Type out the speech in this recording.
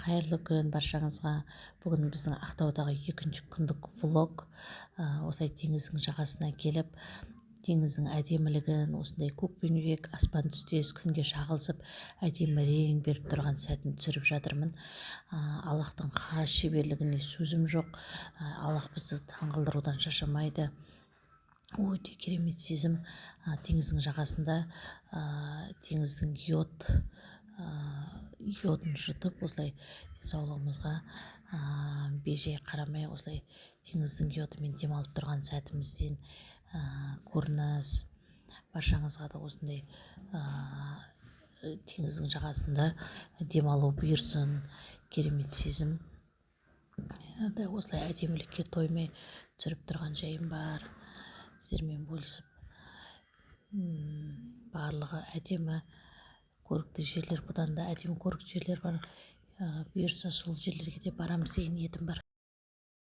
Қайырлы күн баршаңызға! Бүгін біздің Ақтаудағы екінші күндік влог. Осылай теңіздің жағасына келіп, теңіздің әдемілігін, осындай көкпеңбек аспан түстес күнге шағылысып, әдемі рең беріп тұрған сәтін түсіріп жатырмын. Аллахтың хас шеберлігіне сөзім жоқ. Аллах бізді таңғалдырудан шаршамайды. Өте керемет сезім. Теңіздің жағасында теңіздің йодын жұтып, осылай денсаулығымызға бейжай қарамай, осылай теңіздің йодымен демалып тұрған сәтімізден көрініс. Баршаңызға да осындай теңіздің жағасында демалу бұйырсын. Керемет сезім да. Осылай әдемілікке тоймай түсіріп тұрған жайым бар сіздермен бөлісіп. Барлығы әдемі, көрікті жерлер. Бұдан да әдемі, көрікті жерлер бар. Бұйырса, сол жерлерге де барамыз деген ниетім бар.